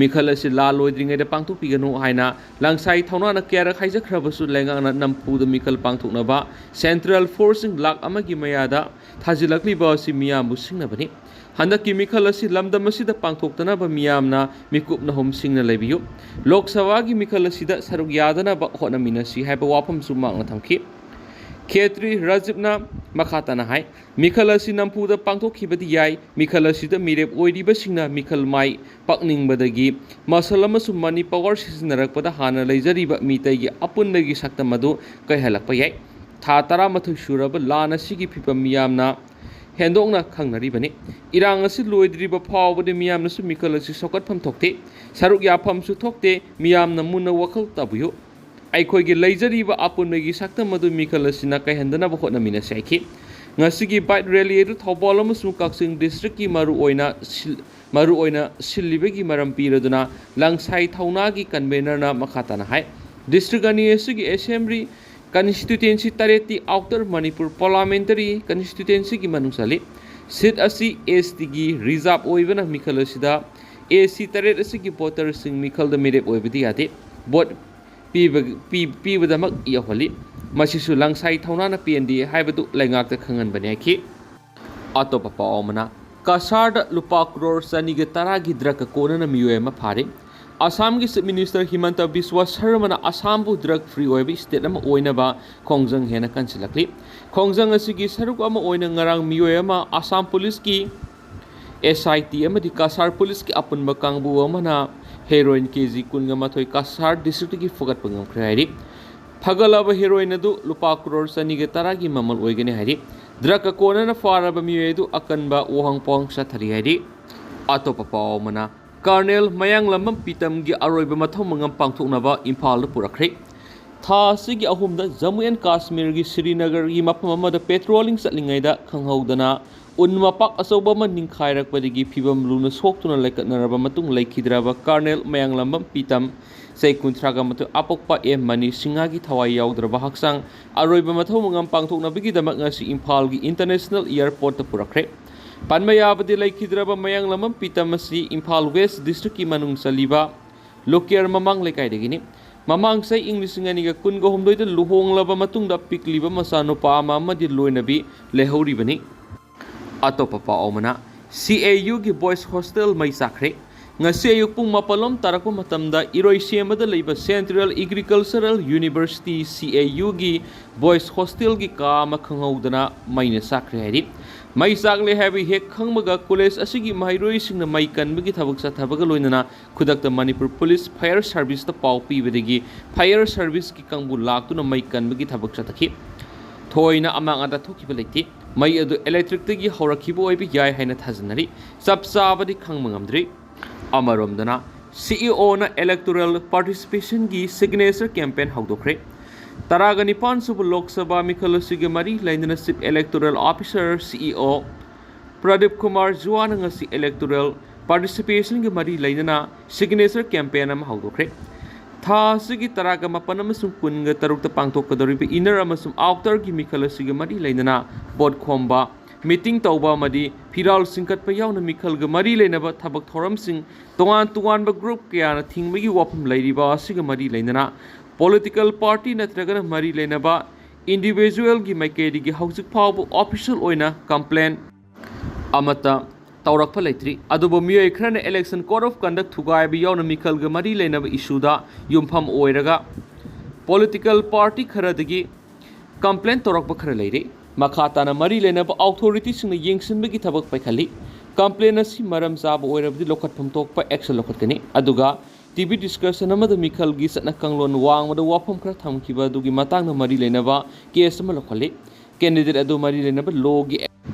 ꯃꯤꯈꯜ ꯑꯁꯤ ꯂꯥꯟ ꯂꯣꯏꯗ꯭ꯔꯤꯉꯩꯗ ꯄꯥꯡꯊꯣꯛꯄꯤꯒꯅꯨ ꯍꯥꯏꯅ ꯂꯪꯁꯥꯏ ꯊꯧꯅꯥꯅ ꯀꯌꯥꯔꯛ ꯍꯥꯏꯖꯈ꯭ꯔꯕꯁꯨ, ꯂꯩꯉꯥꯛꯅ ꯅꯝꯐꯨꯗ ꯃꯤꯈꯜ ꯄꯥꯡꯊꯣꯛꯅꯕ central force ꯁꯤꯡ ꯂꯥꯈ ꯑꯃꯒꯤ ꯃꯌꯥꯗ ꯊꯥꯖꯤꯜꯂꯛꯂꯤꯕ ꯑꯁꯤ ꯃꯤꯌꯥꯝꯕꯨ ꯁꯤꯡꯅꯕꯅꯤ꯫ ꯍꯟꯗꯛꯀꯤ ꯃꯤꯈꯜ ꯑꯁꯤ ꯂꯝꯗꯝ ꯑꯁꯤꯗ ꯄꯥꯡꯊꯣꯛꯇꯅꯕ ꯃꯤꯌꯥꯝꯅ ꯃꯤꯀꯨꯞ ꯅꯍꯨꯝꯁꯤꯡꯅ ꯂꯩꯕꯤꯌꯨ꯫ ꯂꯣꯛ ꯁꯚꯥꯒꯤ ꯃꯤꯈꯜ ꯑꯁꯤꯗ ꯁꯔꯨꯛ ꯌꯥꯗꯅꯕ ꯍꯣꯠꯅꯃꯤꯟꯅꯁꯤ ꯍꯥꯏꯕ ꯋꯥꯐꯝꯁꯨ ꯃꯍꯥꯛꯅ ꯊꯝꯈꯤ꯫ ꯈꯦꯇ꯭ꯔꯤ ꯔꯥꯖꯤꯕꯅ ꯃꯈꯥ ꯇꯥꯅ ꯍꯥꯏ, ꯃꯤꯈꯜ ꯑꯁꯤ ꯅꯝꯐꯨꯗ ꯄꯥꯡꯊꯣꯛꯈꯤꯕꯗꯤ ꯌꯥꯏ꯫ ꯃꯤꯈꯜ ꯑꯁꯤꯗ ꯃꯤꯔꯦꯞ ꯑꯣꯏꯔꯤꯕꯁꯤꯡꯅ ꯃꯤꯈꯜ ꯃꯥꯏ ꯄꯥꯛꯅꯤꯡꯕꯗꯒꯤ muscle ꯑꯃꯁꯨꯡ money power ꯁꯤꯖꯤꯟꯅꯔꯛꯄꯗ ꯍꯥꯟꯅ ꯂꯩꯖꯔꯤꯕ ꯃꯤꯇꯩꯒꯤ ꯑꯄꯨꯟꯕꯒꯤ ꯁꯛꯇꯝ ꯑꯗꯨ ꯀꯥꯏꯍꯜꯂꯛꯄ ꯌꯥꯏ꯫ ꯊꯥ ꯇꯔꯥꯃꯥꯊꯣꯏ ꯁꯨꯔꯕ ꯂꯥꯟ ꯑꯁꯤꯒꯤ ꯐꯤꯚꯝ ꯃꯤꯌꯥꯝꯅ ꯍꯦꯟꯗꯣꯛꯅ ꯈꯪꯅꯔꯤꯕꯅꯤ꯫ ꯏꯔꯥꯡ ꯑꯁꯤ ꯂꯣꯏꯗ꯭ꯔꯤꯕ ꯐꯥꯎꯕꯗꯤ ꯃꯤꯌꯥꯝꯅꯁꯨ ꯃꯤꯈꯜ ꯑꯁꯤ ꯁꯧꯒꯠꯐꯝ ꯊꯣꯛꯇꯦ, ꯁꯔꯨꯛ ꯌꯥꯐꯝꯁꯨ ꯊꯣꯛꯇꯦ꯫ ꯃꯤꯌꯥꯝꯅ ꯃꯨꯟꯅ ꯋꯥꯈꯜ ꯇꯥꯕꯤꯌꯨ꯫ ꯑꯩꯈꯣꯏꯒꯤ ꯂꯩꯖꯔꯤꯕ ꯑꯄꯨꯟꯕꯒꯤ ꯁꯛꯇꯝ ꯑꯗꯨ ꯃꯤꯈꯜ ꯑꯁꯤꯅ ꯀꯥꯏꯍꯟꯗꯅꯕ ꯍꯣꯠꯅꯃꯤꯟꯅꯁꯤ ꯍꯥꯏꯈꯤ꯫ ꯉꯁꯤꯒꯤ bike rally ꯑꯗꯨ ꯊꯧꯕꯥꯜ ꯑꯃꯁꯨꯡ ꯀꯛꯆꯤꯡ district ꯀꯤ ꯃꯔꯨꯑꯣꯏꯅ ꯁꯤꯜ-, ꯃꯔꯨꯑꯣꯏꯅ ꯁꯤꯜꯂꯤꯕꯒꯤ ꯃꯔꯝ ꯄꯤꯔꯗꯨꯅ ꯂꯪꯁꯥꯏ ꯊꯧꯅꯥꯒꯤ convener ꯅ ꯃꯈꯥ ꯇꯥꯅ ꯍꯥꯏ, district ꯑꯅꯤ ꯑꯁꯤꯒꯤ assembly constituency ꯇꯔꯦꯠꯇꯤ Outer Manipur parliamentary constituency ꯒꯤ ꯃꯅꯨꯡ ꯆꯜꯂꯤ꯫ Seat ꯑꯁꯤ S T ꯒꯤ reserve ꯑꯣꯏꯕꯅ ꯃꯤꯈꯜ ꯑꯁꯤꯗ S C ꯇꯔꯦꯠ ꯑꯁꯤꯒꯤ voter ꯁꯤꯡ ꯃꯤꯈꯜꯗ ꯃꯤꯔꯦꯞ ꯑꯣꯏꯕꯗꯤ ꯌꯥꯗꯦ꯫ Vote ꯄꯤꯕ-, ꯄꯤ-, ꯄꯤꯕꯗꯃꯛ ꯌꯧꯍꯜꯂꯤ꯫ ꯃꯁꯤꯁꯨ ꯂꯪꯁꯥꯏ ꯊꯧꯅꯥꯅ ꯄꯦꯟꯗꯦ ꯍꯥꯏꯕꯗꯨ ꯂꯩꯉꯥꯛꯇ ꯈꯪꯍꯟꯕꯅꯤ ꯍꯥꯏꯈꯤ꯫ ꯑꯇꯣꯞꯄ ꯄꯥꯎ ꯑꯃꯅ, ꯀꯁꯥꯔꯗ ꯂꯨꯄꯥ ꯀ꯭ꯔꯣꯔ ꯆꯅꯤꯒ ꯇꯔꯥꯒꯤ ꯗ꯭ꯔꯒꯀ ꯀꯣꯟꯅꯅ ꯃꯤꯑꯣꯏ ꯑꯃ ꯐꯥꯔꯦ꯫ ꯑꯁꯥꯝꯒꯤ chief minister ꯍꯤꯃꯟꯇ Visva ꯁꯔꯃꯅ ꯑꯁꯥꯝꯕꯨ drug free ꯑꯣꯏꯕ ꯁ꯭ꯇꯦꯠ ꯑꯃ ꯑꯣꯏꯅꯕ ꯈꯣꯡꯖꯪ ꯍꯦꯟꯅ ꯀꯟꯁꯤꯜꯂꯛꯂꯤ꯫ ꯈꯣꯡꯖꯪ ꯑꯁꯤꯒꯤ ꯁꯔꯨꯛ ꯑꯃ ꯑꯣꯏꯅ ꯉꯔꯥꯡ ꯃꯤꯑꯣꯏ ꯑꯃ ꯑꯁꯥꯝ ꯄꯨꯂꯤꯁꯀꯤ, ꯑꯦꯁ ꯑꯥꯏ ꯇꯤ ꯑꯃꯗꯤ ꯀꯁꯥꯔ ꯄꯨꯂꯤꯁꯀꯤ ꯑꯄꯨꯟꯕ ꯀꯥꯡꯕꯨ ꯑꯃꯅ ꯍꯦꯔꯣꯏꯟ ꯀꯦ ꯖꯤ ꯀꯨꯟꯒ ꯃꯥꯊꯣꯏ ꯀꯁꯥꯔ ꯗꯤꯁꯇ꯭ꯔꯤꯛꯇꯒꯤ ꯐꯨꯒꯠꯄ ꯉꯝꯈ꯭ꯔꯦ ꯍꯥꯏꯔꯤ꯫ ꯐꯒꯠꯂꯕ ꯍꯦꯔꯣꯏꯟ ꯑꯗꯨ ꯂꯨꯄꯥ ꯀ꯭ꯔꯣꯔ ꯆꯅꯤꯒ ꯇꯔꯥꯒꯤ ꯃꯃꯜ ꯑꯣꯏꯒꯅꯤ ꯍꯥꯏꯔꯤ꯫ ꯗ꯭ꯔꯒꯀ ꯀꯣꯟꯅꯅ ꯐꯥꯔꯕ ꯃꯤꯑꯣꯏ ꯑꯗꯨ ꯑꯀꯟꯕ ꯋꯥꯍꯪ ꯄꯥꯎꯍꯪ ꯆꯠꯊꯔꯤ ꯍꯥꯏꯔꯤ꯫ ꯑꯇꯣꯞꯄ ꯄꯥꯎ ꯑꯃꯅ, ꯀꯔꯅꯦꯜ ꯃꯌꯥꯡꯂꯝꯕꯝ ꯄꯤꯇꯝꯒꯤ ꯑꯔꯣꯏꯕ ꯃꯊꯧ ꯃꯉꯝ ꯄꯥꯡꯊꯣꯛꯅꯕ ꯏꯝꯐꯥꯜꯗ ꯄꯨꯔꯛꯈ꯭ꯔꯦ꯫ ꯊꯥ ꯑꯁꯤꯒꯤ ꯑꯍꯨꯝꯗ ꯖꯝꯃꯨ ꯑꯦꯟ ꯀꯥꯁꯃꯤꯔꯒꯤ ꯁ꯭ꯔꯤꯅꯒꯔꯒꯤ ꯃꯐꯝ ꯑꯃꯗ ꯄꯦꯇ꯭ꯔꯣꯂꯤꯡ ꯆꯠꯂꯤꯉꯩꯗ ꯈꯪꯍꯧꯗꯅ ꯎꯟ ꯃꯄꯥꯛ ꯑꯆꯧꯕ ꯑꯃ ꯅꯤꯡꯈꯥꯏꯔꯛꯄꯗꯒꯤ ꯐꯤꯚꯝ ꯂꯨꯅ ꯁꯣꯛꯇꯨꯅ ꯂꯩꯀꯠꯅꯔꯕ ꯃꯇꯨꯡ ꯂꯩꯈꯤꯗ꯭ꯔꯕ ꯀꯔꯅꯦꯜ ꯃꯌꯥꯡꯂꯝꯕꯝ ꯄꯤꯇꯝ, ꯆꯍꯤ ꯀꯨꯟꯊ꯭ꯔꯥꯒ ꯃꯥꯊꯣꯏ, ꯑꯄꯣꯛꯄ ꯑꯦꯝ ꯃꯅꯤ ꯁꯤꯡꯍꯒꯤ ꯊꯋꯥꯏ ꯌꯥꯎꯗ꯭ꯔꯕ ꯍꯛꯆꯥꯡ ꯑꯔꯣꯏꯕ ꯃꯊꯧ ꯃꯉꯝ ꯄꯥꯡꯊꯣꯛꯅꯕꯒꯤꯗꯃꯛ ꯉꯁꯤ ꯏꯝꯐꯥꯜꯒꯤ ꯏꯟꯇꯔꯅꯦꯁꯅꯦꯜ ꯑꯦꯌꯔꯄꯣꯔꯠꯇ ꯄꯨꯔꯛꯈ꯭ꯔꯦ꯫ ꯄꯟꯕ ꯌꯥꯕꯗꯤ, ꯂꯩꯈꯤꯗ꯭ꯔꯕ ꯃꯌꯥꯡꯂꯝꯕꯝ ꯄꯤꯇꯝ ꯑꯁꯤ ꯏꯝꯐꯥꯜ ꯋꯦꯁ ꯗꯤꯁꯇ꯭ꯔꯤꯛꯀꯤ ꯃꯅꯨꯡ ꯆꯜꯂꯤꯕ ꯂꯨꯀꯤꯌꯔ ꯃꯃꯥꯡ ꯂꯩꯀꯥꯏꯗꯒꯤꯅꯤ꯫ ꯃꯃꯥꯡ ꯆꯍꯤ ꯏꯪ ꯂꯤꯁꯤꯡ ꯑꯅꯤꯒ ꯀꯨꯟꯒ ꯍꯨꯝꯗꯣꯏꯗ ꯂꯨꯍꯣꯡꯂꯕ ꯃꯇꯨꯡꯗ ꯄꯤꯛꯂꯤꯕ ꯃꯆꯥꯅꯨꯄꯥ ꯑꯃ ꯑꯃꯗꯤ ꯂꯣꯏꯅꯕꯤ ꯂꯩꯍꯧꯔꯤꯕꯅꯤ꯫ ꯑꯇꯣꯞꯄ ꯄꯥꯎ ꯑꯃꯅ, ꯁꯤ ꯑꯦ ꯌꯨꯒꯤ ꯕꯣꯏꯁ ꯍꯣꯁꯇꯦꯜ ꯃꯩ ꯆꯥꯛꯈ꯭ꯔꯦ꯫ ꯉꯁꯤ ꯑꯌꯨꯛ ꯄꯨꯡ ꯃꯥꯄꯜꯂꯣꯝ ꯇꯥꯔꯛꯄ ꯃꯇꯝꯗ ꯏꯔꯣꯏꯁꯦꯝꯕꯗ ꯂꯩꯕ ꯁꯦꯟꯇ꯭ꯔꯦꯜ ꯑꯦꯒ꯭ꯔꯤꯀꯜꯆꯔꯦꯜ ꯌꯨꯅꯤꯚꯔꯁꯤꯇꯤ, ꯁꯤ ꯑꯦ ꯌꯨꯒꯤ ꯕꯣꯏꯁ ꯍꯣꯁꯇꯦꯜꯒꯤ ꯀꯥ ꯑꯃ ꯈꯪꯍꯧꯗꯅ ꯃꯩꯅ ꯆꯥꯛꯈ꯭ꯔꯦ ꯍꯥꯏꯔꯤ꯫ ꯃꯩ ꯆꯥꯛꯂꯦ ꯍꯥꯏꯕ ꯍꯦꯛ ꯈꯪꯕꯒ ꯀꯣꯂꯦꯖ ꯑꯁꯤꯒꯤ ꯃꯍꯩꯔꯣꯏꯁꯤꯡꯅ ꯃꯩ ꯀꯟꯕꯒꯤ ꯊꯕꯛ ꯆꯠꯊꯕꯒ ꯂꯣꯏꯅꯅ ꯈꯨꯗꯛꯇ ꯃꯅꯤꯄꯨꯔ ꯄꯨꯂꯤꯁ ꯐꯥꯌꯔ ꯁꯥꯔꯚꯤꯁꯇ ꯄꯥꯎ ꯄꯤꯕꯗꯒꯤ ꯐꯥꯌꯔ ꯁꯥꯔꯚꯤꯁꯀꯤ ꯀꯥꯡꯕꯨ ꯂꯥꯛꯇꯨꯅ ꯃꯩ ꯀꯟꯕꯒꯤ ꯊꯕꯛ ꯆꯠꯊꯈꯤ꯫ ꯊꯣꯏꯅ ꯑꯃꯥꯡ ꯑꯇꯥ ꯊꯣꯛꯈꯤꯕ ꯂꯩꯇꯦ꯫ ꯃꯩ ꯑꯗꯨ ꯏꯂꯦꯛꯇ꯭ꯔꯤꯛꯇꯒꯤ ꯍꯧꯔꯛꯈꯤꯕ ꯑꯣꯏꯕ ꯌꯥꯏ ꯍꯥꯏꯅ ꯊꯥꯖꯅꯔꯤ꯫ ꯆꯞ ꯆꯥꯕꯗꯤ ꯈꯪꯕ ꯉꯝꯗ꯭ꯔꯤ꯫ ꯑꯃꯔꯣꯝꯗꯅ, ꯁꯤ ꯏ ꯑꯣꯅ ꯏꯂꯦꯛꯇꯣꯔꯦꯜ ꯄꯥꯔꯇꯤꯁꯤꯄꯦꯁꯟꯒꯤ ꯁꯤꯒꯅꯦꯆꯔ ꯀꯦꯝꯄꯦꯟ ꯍꯧꯗꯣꯛꯈ꯭ꯔꯦ꯫ ꯇꯔꯥꯒ ꯅꯤꯄꯥꯟ ꯁꯨꯕ ꯂꯣꯛ ꯁꯚꯥ ꯃꯤꯈꯜ ꯑꯁꯤꯒ ꯃꯔꯤ ꯂꯩꯅꯅ ꯆꯤꯐ ꯏꯂꯦꯛꯇꯣꯔꯦꯜ ꯑꯣꯐꯤꯁꯥꯔ, ꯁꯤ ꯏ ꯑꯣ, ꯄ꯭ꯔꯗꯤꯞ ꯀꯨꯃꯥꯔ ꯖꯨꯋꯥꯅ ꯉꯁꯤ ꯏꯂꯦꯛꯇꯣꯔꯦꯜ ꯄꯥꯔꯇꯤꯁꯤꯄꯦꯁꯟꯒ ꯃꯔꯤ ꯂꯩꯅꯅ ꯁꯤꯒꯅꯦꯆꯔ ꯀꯦꯝꯄꯦꯟ ꯑꯃ ꯍꯧꯗꯣꯛꯈ꯭ꯔꯦ꯫ ꯊꯥ ꯑꯁꯤꯒꯤ ꯇꯔꯥꯒ ꯃꯥꯄꯟ ꯑꯃꯁꯨꯡ ꯀꯨꯟꯒ ꯇꯔꯨꯛꯇ ꯄꯥꯡꯊꯣꯛꯀꯗꯧꯔꯤꯕ ꯏꯟꯅꯔ ꯑꯃꯁꯨꯡ ꯑꯥꯎꯇꯔꯒꯤ ꯃꯤꯈꯜ ꯑꯁꯤꯒ ꯃꯔꯤ ꯂꯩꯅꯅ ꯚꯣꯠ ꯈꯣꯝꯕ, ꯃꯤꯇꯤꯡ ꯇꯧꯕ ꯑꯃꯗꯤ ꯐꯤꯔꯥꯜ ꯆꯤꯡꯈꯠꯄ ꯌꯥꯎꯅ ꯃꯤꯈꯜꯒ ꯃꯔꯤ ꯂꯩꯅꯕ ꯊꯕꯛ ꯊꯧꯔꯝꯁꯤꯡ, ꯇꯣꯉꯥꯟ ꯇꯣꯉꯥꯟꯕ ꯒ꯭ꯔꯨꯞ ꯀꯌꯥꯅ ꯊꯤꯡꯕꯒꯤ ꯋꯥꯐꯝ ꯂꯩꯔꯤꯕ ꯑꯁꯤꯒ ꯃꯔꯤ ꯂꯩꯅꯅ ꯄꯣꯂꯤꯇꯤꯀꯦꯜ ꯄꯥꯔꯇꯤ ꯅꯠꯇ꯭ꯔꯒꯅ ꯃꯔꯤ ꯂꯩꯅꯕ Individualꯒꯤ ꯃꯥꯏꯀꯩꯗꯒꯤ ꯍꯧꯖꯤꯛ ꯐꯥꯎꯕ official ꯑꯣꯏꯅ complaint ꯑꯃꯠꯇ ꯇꯧꯔꯛꯄ ꯂꯩꯇ꯭ꯔꯤ꯫ ꯑꯗꯨꯕꯨ ꯃꯤꯑꯣꯏ ꯈꯔꯅ election code of conduct ꯊꯨꯒꯥꯏꯕ ꯌꯥꯎꯅ ꯃꯤꯈꯜꯒ ꯃꯔꯤ ꯂꯩꯅꯕ issueꯗ ꯌꯨꯝꯐꯝ ꯑꯣꯏꯔꯒ political party ꯈꯔꯗꯒꯤ complaint ꯇꯧꯔꯛꯄ ꯈꯔ ꯂꯩꯔꯤ꯫ ꯃꯈꯥ ꯇꯥꯅ ꯃꯔꯤ ꯂꯩꯅꯕ authorityꯁꯤꯡꯅ ꯌꯦꯡꯁꯤꯟꯕꯒꯤ ꯊꯕꯛ ꯄꯥꯏꯈꯠꯂꯤ꯫ Complaint ꯑꯁꯤ ꯃꯔꯝ ꯆꯥꯕ ꯑꯣꯏꯔꯕꯗꯤ ꯂꯧꯈꯠꯐꯝ ꯊꯣꯛꯄ action ꯂꯧꯈꯠꯀꯅꯤ꯫ ꯑꯗꯨꯒ TV discussion ꯑꯃꯗ ꯃꯤꯈꯜꯒꯤ ꯆꯠꯅ ꯀꯥꯡꯂꯣꯟ ꯋꯥꯡꯃꯗ ꯋꯥꯐꯝ ꯈꯔ ꯊꯝꯈꯤꯕ ꯑꯗꯨꯒꯤ ꯃꯇꯥꯡꯗ ꯃꯔꯤ ꯂꯩꯅꯕ case ꯑꯃ ꯂꯧꯈꯠꯂꯤ꯫ Candidate ꯑꯗꯨ ꯃꯔꯤ ꯂꯩꯅꯕ lawꯒꯤ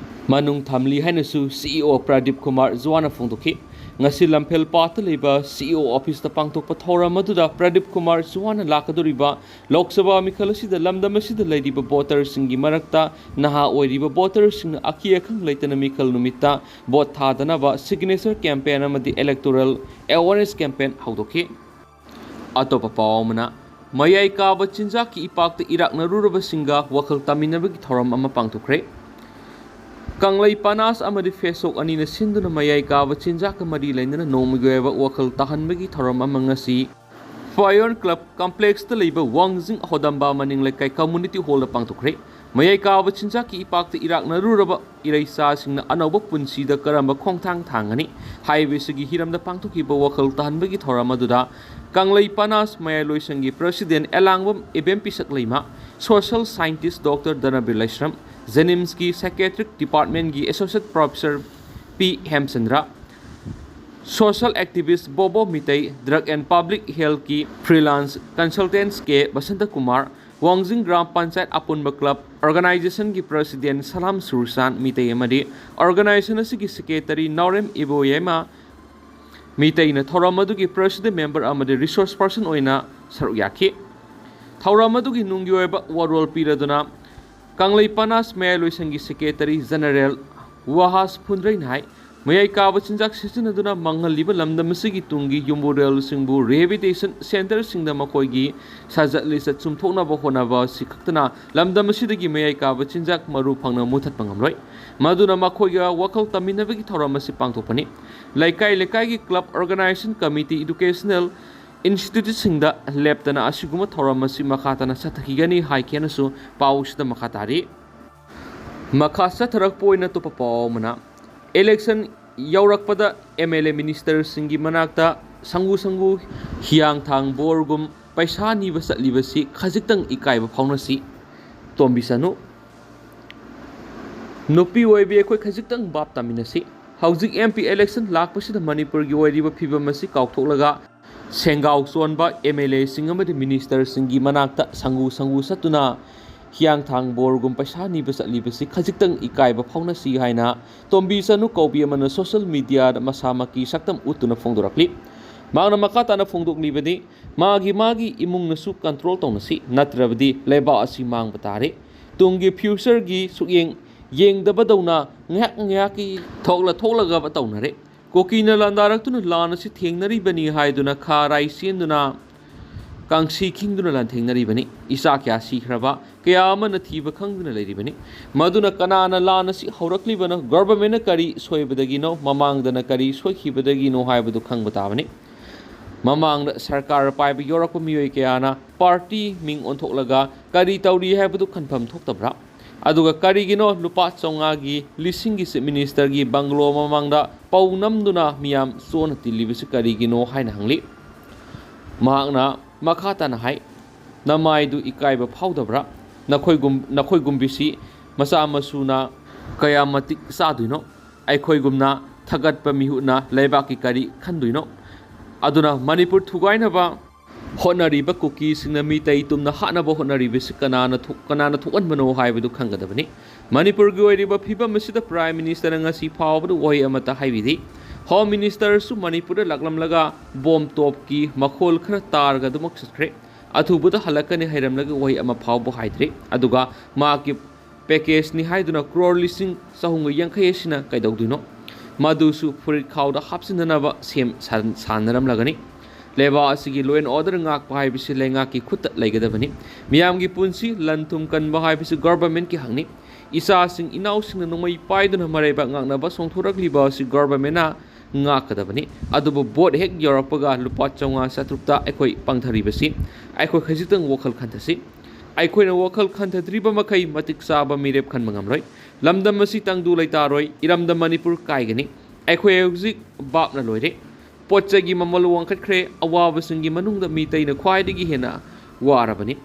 ꯃꯅꯨꯡ ꯊꯝꯂꯤ ꯍꯥꯏꯅꯁꯨ CEO ꯄ꯭ꯔꯗꯤꯞ ꯀꯨꯃꯥꯔ ꯖ꯭ꯋꯥꯅ ꯐꯣꯡꯗꯣꯛꯈꯤ꯫ ꯉꯁꯤ ꯂꯝꯐꯦꯜ ꯄꯥꯠꯇ ꯂꯩꯕ CEO officeꯇ ꯄꯥꯡꯊꯣꯛꯄ ꯊꯧꯔꯝ ꯑꯗꯨꯗ ꯄ꯭ꯔꯗꯤꯞ ꯀꯨꯃꯥꯔ ꯖ꯭ꯋꯥꯅ ꯂꯥꯛꯀꯗꯧꯔꯤꯕ ꯂꯣꯛ ꯁꯚꯥ ꯃꯤꯈꯜ ꯑꯁꯤꯗ ꯂꯝꯗꯝ ꯑꯁꯤꯗ ꯂꯩꯔꯤꯕ voterꯁꯤꯡꯒꯤ ꯃꯔꯛꯇ ꯅꯍꯥ ꯑꯣꯏꯔꯤꯕ voterꯁꯤꯡꯅ ꯑꯀꯤ ꯑꯈꯪ ꯂꯩꯇꯅ ꯃꯤꯈꯜ ꯅꯨꯃꯤꯠꯇ vote ꯊꯥꯗꯅꯕ signature campaign ꯑꯃꯗꯤ electoral awareness campaign ꯍꯧꯗꯣꯛꯈꯤ꯫ ꯑꯇꯣꯞꯄ ꯄꯥꯎ ꯑꯃꯅ, ꯃꯌꯥꯏ ꯀꯥꯕ ꯆꯤꯟꯖꯥꯛꯀꯤ ꯏꯄꯥꯛꯇ ꯏꯔꯥꯛꯅꯔꯨꯔꯕꯁꯤꯡꯒ ꯋꯥꯈꯜ ꯇꯥꯃꯤꯟꯅꯕꯒꯤ ꯊꯧꯔꯝ ꯑꯃ ꯄꯥꯡꯊꯣꯛꯈ꯭ꯔꯦ꯫ ꯀꯪꯂꯩ ꯄꯥꯅꯥꯁ ꯑꯃꯗꯤ ꯐꯦꯁꯣꯛ ꯑꯅꯤꯅ ꯁꯤꯟꯗꯨꯅ ꯃꯌꯥꯏ ꯀꯥꯕ ꯆꯤꯟꯖꯥꯛꯀ ꯃꯔꯤ ꯂꯩꯅꯅ ꯅꯣꯡꯃꯒꯤ ꯑꯣꯏꯕ ꯋꯥꯈꯜ ꯇꯥꯍꯟꯕꯒꯤ ꯊꯧꯔꯝ ꯑꯃ ꯉꯁꯤ ꯐꯥꯌꯣꯟ ꯀ꯭ꯂꯕ ꯀꯝꯄ꯭ꯂꯦꯛꯁꯇ ꯂꯩꯕ ꯋꯥꯡꯖꯤꯡ ꯍꯣꯗꯝꯕꯥ ꯃꯅꯤꯡ ꯂꯩꯀꯥꯏ ꯀꯝꯃ꯭ꯌꯨꯅꯤꯇꯤ ꯍꯣꯜꯗ ꯄꯥꯡꯊꯣꯛꯈ꯭ꯔꯦ꯫ ꯃꯌꯥꯏ ꯀꯥꯕ ꯆꯤꯟꯖꯥꯛꯀꯤ ꯏꯄꯥꯛꯇ ꯏꯔꯥꯛꯅꯔꯨꯔꯕ ꯏꯔꯩꯆꯥꯁꯤꯡꯅ ꯑꯅꯧꯕ ꯄꯨꯟꯁꯤꯗ ꯀꯔꯝꯕ ꯈꯣꯡꯊꯥꯡ ꯊꯥꯡꯒꯅꯤ ꯍꯥꯏꯕꯁꯤꯒꯤ ꯍꯤꯔꯝꯗ ꯄꯥꯡꯊꯣꯛꯈꯤꯕ ꯋꯥꯈꯜ ꯇꯥꯍꯟꯕꯒꯤ ꯊꯧꯔꯝ ꯑꯗꯨꯗ ꯀꯪꯂꯩ ꯄꯥꯅꯥꯁ ꯃꯌꯥꯏꯂꯣꯏꯁꯪꯒꯤ president ꯑꯦꯂꯥꯡꯕꯝ ꯏꯕꯦꯝ ꯄꯤꯁꯛ ꯂꯩꯃ, social scientist Doctor ꯙꯅꯕꯤꯔ Laishram, JNIMSꯀꯤ psychiatric departmentꯀꯤ associate professor P ꯍꯦꯝꯆꯟꯗ꯭ꯔ, social activist ꯕꯣꯕꯣ Meitei, drug and public healthꯀꯤ freelance consultants ꯀꯦ ꯕꯁꯟꯇ ꯀꯨꯃꯥꯔ, ꯋꯥꯡꯖꯤꯡ ꯒ꯭ꯔꯥꯝ ꯄꯟꯆꯥꯌꯠ ꯑꯄꯨꯟꯕ club organizationꯒꯤ president ꯁꯂꯥꯝ ꯁꯨꯔꯁꯥꯟ ꯃꯤꯇꯩ ꯑꯃꯗꯤ organization ꯑꯁꯤꯒꯤ secretary ꯅꯥꯎꯔꯦꯝ ꯏꯕꯣꯌꯥꯏꯃ ꯃꯤꯇꯩꯅ ꯊꯧꯔꯝ ꯑꯗꯨꯒꯤ president member ꯑꯃꯗꯤ resource person ꯑꯣꯏꯅ ꯁꯔꯨꯛ ꯌꯥꯈꯤ꯫ ꯊꯧꯔꯝ ꯑꯗꯨꯒꯤ ꯅꯨꯡꯒꯤ ꯑꯣꯏꯕ ꯋꯥꯔꯣꯜ ꯄꯤꯔꯗꯨꯅ ꯀꯪꯂꯩ ꯄꯥꯅꯥꯁ ꯃꯌꯥꯏꯂꯣꯏꯁꯪꯒꯤ secretary general ꯋꯥꯍꯥꯁ ꯐꯨꯟꯗ꯭ꯔꯩꯅ ꯍꯥꯏ, ꯃꯌꯥꯏ ꯀꯥꯕ ꯆꯤꯟꯖꯥꯛ ꯁꯤꯖꯤꯟꯅꯗꯨꯅ ꯃꯥꯡꯍꯜꯂꯤꯕ ꯂꯝꯗꯝ ꯑꯁꯤꯒꯤ ꯇꯨꯡꯒꯤ ꯌꯨꯝꯕꯨꯔꯦꯜꯁꯤꯡꯕꯨ rehabilitation centreꯁꯤꯡꯗ ꯃꯈꯣꯏꯒꯤ ꯁꯥꯖꯠ ꯂꯤꯆꯠ ꯆꯨꯝꯊꯣꯛꯅꯕ ꯍꯣꯠꯅꯕ ꯑꯁꯤ ꯈꯛꯇꯅ ꯂꯝꯗꯝ ꯑꯁꯤꯗꯒꯤ ꯃꯌꯥꯏ ꯀꯥꯕ ꯆꯤꯟꯖꯥꯛ ꯃꯔꯨ ꯐꯪꯅ ꯃꯨꯊꯠꯄ ꯉꯝꯂꯣꯏ꯫ ꯃꯗꯨꯅ ꯃꯈꯣꯏꯒ ꯋꯥꯈꯜ ꯇꯝꯃꯤꯟꯅꯕꯒꯤ ꯊꯧꯔꯝ ꯑꯁꯤ ꯄꯥꯡꯊꯣꯛꯄꯅꯤ꯫ ꯂꯩꯀꯥꯏ ꯂꯩꯀꯥꯏꯒꯤ club organization committee educational ꯏꯟꯁꯇꯤꯇ꯭ꯌꯨꯠꯁꯤꯡꯗ ꯂꯦꯞꯇꯅ ꯑꯁꯤꯒꯨꯝꯕ ꯊꯧꯔꯝ ꯑꯁꯤ ꯃꯈꯥ ꯇꯥꯅ ꯆꯠꯊꯈꯤꯒꯅꯤ ꯍꯥꯏꯈꯤꯅꯁꯨ ꯄꯥꯎꯁꯤꯗ ꯃꯈꯥ ꯇꯥꯔꯤ꯫ ꯃꯈꯥ ꯆꯠꯊꯔꯛꯄ ꯑꯣꯏꯅ ꯑꯇꯣꯞꯄ ꯄꯥꯎ ꯑꯃꯅ, ꯏꯂꯦꯛꯁꯟ ꯌꯧꯔꯛꯄꯗ ꯑꯦꯝ ꯑꯦꯜ ꯑꯦ ꯃꯤꯅꯤꯁꯇꯔꯁꯤꯡꯒꯤ ꯃꯅꯥꯛꯇ ꯁꯪꯒꯨ ꯁꯪꯒꯨ ꯍꯤꯌꯥꯡꯊꯥꯡ ꯕꯣꯔꯒꯨꯝ ꯄꯩꯁꯥ ꯅꯤꯕ ꯆꯠꯂꯤꯕꯁꯤ ꯈꯖꯤꯛꯇꯪ ꯏꯀꯥꯏꯕ ꯐꯥꯎꯅꯁꯤ꯫ ꯇꯣꯝꯕꯤ ꯆꯅꯨ, ꯅꯨꯄꯤ ꯑꯣꯏꯕꯤ ꯑꯩꯈꯣꯏ ꯈꯖꯤꯛꯇꯪ ꯚꯥꯞ ꯇꯥꯃꯤꯟꯅꯁꯤ꯫ ꯍꯧꯖꯤꯛ ꯑꯦꯝ ꯄꯤ ꯏꯂꯦꯛꯁꯟ ꯂꯥꯛꯄꯁꯤꯗ ꯃꯅꯤꯄꯨꯔꯒꯤ ꯑꯣꯏꯔꯤꯕ ꯐꯤꯕꯝ ꯑꯁꯤ ꯀꯥꯎꯊꯣꯛꯂꯒ ꯁꯦꯡꯒꯥꯎ ꯆꯣꯟꯕ ꯑꯦꯝ ꯑꯦꯜ ꯑꯦꯁꯤꯡ ꯑꯃꯗꯤ ꯃꯤꯅꯤꯁꯇꯔꯁꯤꯡꯒꯤ ꯃꯅꯥꯛꯇ ꯁꯪꯒꯨ ꯁꯪꯒꯨ ꯆꯠꯇꯨꯅ ꯍꯤꯌꯥꯡꯊꯥꯡ ꯕꯣꯔꯒꯨꯝ ꯄꯩꯁꯥ ꯅꯤꯕ ꯆꯠꯂꯤꯕꯁꯤ ꯈꯖꯤꯛꯇꯪ ꯏꯀꯥꯏꯕ ꯐꯥꯎꯅꯁꯤ ꯍꯥꯏꯅ ꯇꯣꯝꯕꯤ ꯆꯅꯨ ꯀꯧꯕꯤ ꯑꯃꯅ ꯁꯣꯁꯤꯌꯦꯜ ꯃꯤꯗꯤꯌꯥꯗ ꯃꯁꯥꯃꯛꯀꯤ ꯁꯛꯇꯝ ꯎꯠꯇꯨꯅ ꯐꯣꯡꯗꯣꯔꯛꯂꯤ꯫ ꯃꯍꯥꯛꯅ ꯃꯈꯥ ꯇꯥꯅ ꯐꯣꯡꯗꯣꯛꯂꯤꯕꯗꯤ, ꯃꯥꯒꯤ ꯃꯥꯒꯤ ꯏꯃꯨꯡꯅꯁꯨ ꯀꯟꯇ꯭ꯔꯣꯜ ꯇꯧꯅꯁꯤ, ꯅꯠꯇ꯭ꯔꯕꯗꯤ ꯂꯩꯕꯥꯛ ꯑꯁꯤ ꯃꯥꯡꯕ ꯇꯥꯔꯦ꯫ ꯇꯨꯡꯒꯤ ꯐ꯭ꯌꯨꯆꯔꯒꯤ ꯁꯨꯛꯌꯦꯡ ꯌꯦꯡꯗꯕꯗꯧꯅ ꯉꯥꯏꯍꯥꯛ ꯉꯥꯏꯍꯥꯛꯀꯤ ꯊꯣꯛꯂ ꯊꯣꯛꯂꯒ ꯇꯧꯅꯔꯦ꯫ ꯀꯨꯀꯤꯅ ꯂꯥꯟꯗꯥꯔꯛꯇꯨꯅ ꯂꯥꯟ ꯑꯁꯤ ꯊꯦꯡꯅꯔꯤꯕꯅꯤ ꯍꯥꯏꯗꯨꯅ ꯈꯥ ꯔꯥꯏ ꯆꯦꯟꯗꯨꯅ ꯀꯥꯡꯁꯤ ꯈꯤꯡꯗꯨꯅ ꯂꯥꯟꯊꯦꯡꯅꯔꯤꯕꯅꯤ꯫ ꯏꯆꯥ ꯀꯌꯥ ꯁꯤꯈ꯭ꯔꯕ, ꯀꯌꯥ ꯑꯃꯅ ꯊꯤꯕ ꯈꯪꯗꯨꯅ ꯂꯩꯔꯤꯕꯅꯤ꯫ ꯃꯗꯨꯅ ꯀꯅꯥꯅ ꯂꯥꯟ ꯑꯁꯤ ꯍꯧꯔꯛꯂꯤꯕꯅꯣ, ꯒꯚꯔꯟꯃꯦꯟꯠꯅ ꯀꯔꯤ ꯁꯣꯏꯕꯗꯒꯤꯅꯣ, ꯃꯃꯥꯡꯗꯅ ꯀꯔꯤ ꯁꯣꯏꯈꯤꯕꯗꯒꯤꯅꯣ ꯍꯥꯏꯕꯗꯨ ꯈꯪꯕ ꯇꯥꯕꯅꯤ꯫ ꯃꯃꯥꯡꯗ ꯁꯔꯀꯥꯔ ꯄꯥꯏꯕ ꯌꯧꯔꯛꯄ ꯃꯤꯑꯣꯏ ꯀꯌꯥꯅ ꯄꯥꯔꯇꯤ ꯃꯤꯡ ꯑꯣꯟꯊꯣꯛꯂꯒ ꯀꯔꯤ ꯇꯧꯔꯤ ꯍꯥꯏꯕꯗꯨ ꯈꯟꯐꯝ ꯊꯣꯛꯇꯕ꯭ꯔꯥ? ꯑꯗꯨꯒ ꯀꯔꯤꯒꯤꯅꯣ ꯂꯨꯄꯥ ꯆꯥꯝꯃꯉꯥꯒꯤ, ꯂꯤꯁꯤꯡꯒꯤ ꯆꯤꯐ ꯃꯤꯅꯤꯁꯇꯔꯒꯤ ꯕꯪꯒ꯭ꯂꯣ ꯃꯃꯥꯡꯗ ꯄꯧ ꯅꯝꯗꯨꯅ ꯃꯤꯌꯥꯝ ꯆꯣꯟꯅ ꯇꯤꯜꯂꯤꯕꯁꯤ ꯀꯔꯤꯒꯤꯅꯣ ꯍꯥꯏꯅ ꯍꯪꯂꯤ꯫ ꯃꯍꯥꯛꯅ ꯃꯈꯥ ꯇꯥꯅ ꯍꯥꯏ, "ꯅꯃꯥꯏꯗꯨ ꯏꯀꯥꯏꯕ ꯐꯥꯎꯗꯕ꯭ꯔꯥ? ꯅꯈꯣꯏꯒꯨꯝ-, ꯅꯈꯣꯏꯒꯨꯝꯕꯤꯁꯤ ꯃꯆꯥ ꯃꯁꯨꯅ ꯀꯌꯥ ꯃꯇꯤꯛ ꯆꯥꯗꯣꯏꯅꯣ? ꯑꯩꯈꯣꯏꯒꯨꯝꯅ ꯊꯥꯒꯠꯄ ꯃꯤꯍꯨꯠꯅ ꯂꯩꯕꯥꯛꯀꯤ ꯀꯔꯤ ꯈꯟꯗꯣꯏꯅꯣ? ꯑꯗꯨꯅ ꯃꯅꯤꯄꯨꯔ ꯊꯨꯒꯥꯏꯅꯕ ꯍꯣꯠꯅꯔꯤꯕ ꯀꯨꯀꯤꯁꯤꯡꯅ ꯃꯤꯇꯩ ꯇꯨꯝꯅ ꯍꯥꯠꯅꯕ ꯍꯣꯠꯅꯔꯤꯕꯁꯤ ꯀꯅꯥꯅ ꯊꯣꯛ-, ꯀꯅꯥꯅ ꯊꯣꯛꯍꯟꯕꯅꯣ ꯍꯥꯏꯕꯗꯨ ꯈꯪꯒꯗꯕꯅꯤ꯫ ꯃꯅꯤꯄꯨꯔꯒꯤ ꯑꯣꯏꯔꯤꯕ ꯐꯤꯕꯝ ꯑꯁꯤꯗ ꯄ꯭ꯔꯥꯏꯝ ꯃꯤꯅꯤꯁꯇꯔꯅ ꯉꯁꯤ ꯐꯥꯎꯕꯗ ꯋꯥꯍꯩ ꯑꯃꯠꯇ ꯍꯥꯏꯕꯤꯗꯦ꯫ ꯍꯣꯝ ꯃꯤꯅꯤꯁꯇꯔꯁꯨ ꯃꯅꯤꯄꯨꯔꯗ ꯂꯥꯛꯂꯝꯂꯒ ꯕꯣꯝ ꯇꯣꯞꯀꯤ ꯃꯈꯣꯜ ꯈꯔ ꯇꯥꯔꯒ ꯑꯗꯨꯃꯛ ꯆꯠꯈ꯭ꯔꯦ꯫ ꯑꯊꯨꯕꯗ ꯍꯜꯂꯛꯀꯅꯤ ꯍꯥꯏꯔꯝꯂꯒ ꯋꯥꯍꯩ ꯑꯃ ꯐꯥꯎꯕ ꯍꯥꯏꯗ꯭ꯔꯤ꯫ ꯑꯗꯨꯒ ꯃꯍꯥꯛꯀꯤ ꯄꯦꯀꯦꯖꯅꯤ ꯍꯥꯏꯗꯨꯅ ꯀ꯭ꯔꯣꯔ ꯂꯤꯁꯤꯡ ꯆꯍꯨꯝꯒ ꯌꯥꯡꯈꯩ ꯑꯁꯤꯅ ꯀꯩꯗꯧꯗꯣꯏꯅꯣ? ꯃꯗꯨꯁꯨ ꯐꯨꯔꯤꯠ ꯈꯥꯎꯗ ꯍꯥꯞꯆꯤꯟꯅꯅꯕ ꯁꯦꯝ ꯁꯥ-, ꯁꯥꯟꯅꯔꯝꯂꯒꯅꯤ꯫ ꯂꯩꯕꯥꯛ ꯑꯁꯤꯒꯤ ꯂꯣ ꯑꯦꯟ ꯑꯣꯔꯗꯔ ꯉꯥꯛꯄ ꯍꯥꯏꯕꯁꯤ ꯂꯩꯉꯥꯛꯀꯤ ꯈꯨꯠꯇ ꯂꯩꯒꯗꯕꯅꯤ꯫ ꯃꯤꯌꯥꯝꯒꯤ ꯄꯨꯟꯁꯤ, ꯂꯟ ꯊꯨꯝ ꯀꯟꯕ ꯍꯥꯏꯕꯁꯤ ꯒꯚꯔꯟꯃꯦꯟꯠꯀꯤ ꯍꯛꯅꯤ꯫ ꯏꯆꯥꯁꯤꯡ ꯏꯅꯥꯎꯁꯤꯡꯅ ꯅꯣꯡꯃꯩ ꯄꯥꯏꯗꯨꯅ ꯃꯔꯩꯕꯥꯛ ꯉꯥꯛꯅꯕ ꯆꯣꯡꯊꯣꯔꯛꯂꯤꯕ ꯑꯁꯤ ꯒꯚꯔꯟꯃꯦꯟꯠꯅ ꯉꯥꯛꯀꯗꯕꯅꯤ꯫ ꯑꯗꯨꯕꯨ ꯕꯣꯠ ꯍꯦꯛ ꯌꯧꯔꯛꯄꯒ ꯂꯨꯄꯥ ꯆꯥꯝꯃꯉꯥ ꯆꯥꯇ꯭ꯔꯨꯛꯇ ꯑꯩꯈꯣꯏ ꯄꯪꯊꯔꯤꯕꯁꯤ ꯑꯩꯈꯣꯏ ꯈꯖꯤꯛꯇꯪ ꯋꯥꯈꯜ ꯈꯟꯊꯁꯤ꯫ ꯑꯩꯈꯣꯏꯅ ꯋꯥꯈꯜ ꯈꯟꯊꯗ꯭ꯔꯤꯕ ꯃꯈꯩ ꯃꯇꯤꯛ ꯆꯥꯕ ꯃꯤꯔꯦꯞ ꯈꯟꯕ ꯉꯝꯂꯣꯏ꯫ ꯂꯝꯗꯝ ꯑꯁꯤ ꯇꯪꯗꯨ ꯂꯩꯇꯥꯔꯣꯏ꯫ ꯏꯔꯝꯗꯝ ꯃꯅꯤꯄꯨꯔ ꯀꯥꯏꯒꯅꯤ꯫ ꯑꯩꯈꯣꯏ ꯍꯧꯖꯤꯛ ꯚꯥꯞꯅ ꯂꯣꯏꯔꯦ꯫ ꯄꯣꯠ ꯆꯩꯒꯤ ꯃꯃꯜ ꯋꯥꯡꯈꯠꯈ꯭ꯔꯦ꯫ ꯑꯋꯥꯕꯁꯤꯡꯒꯤ ꯃꯅꯨꯡꯗ ꯃꯤꯇꯩꯅ ꯈ꯭ꯋꯥꯏꯗꯒꯤ ꯍꯦꯟꯅ ꯋꯥꯔꯕꯅꯤ꯫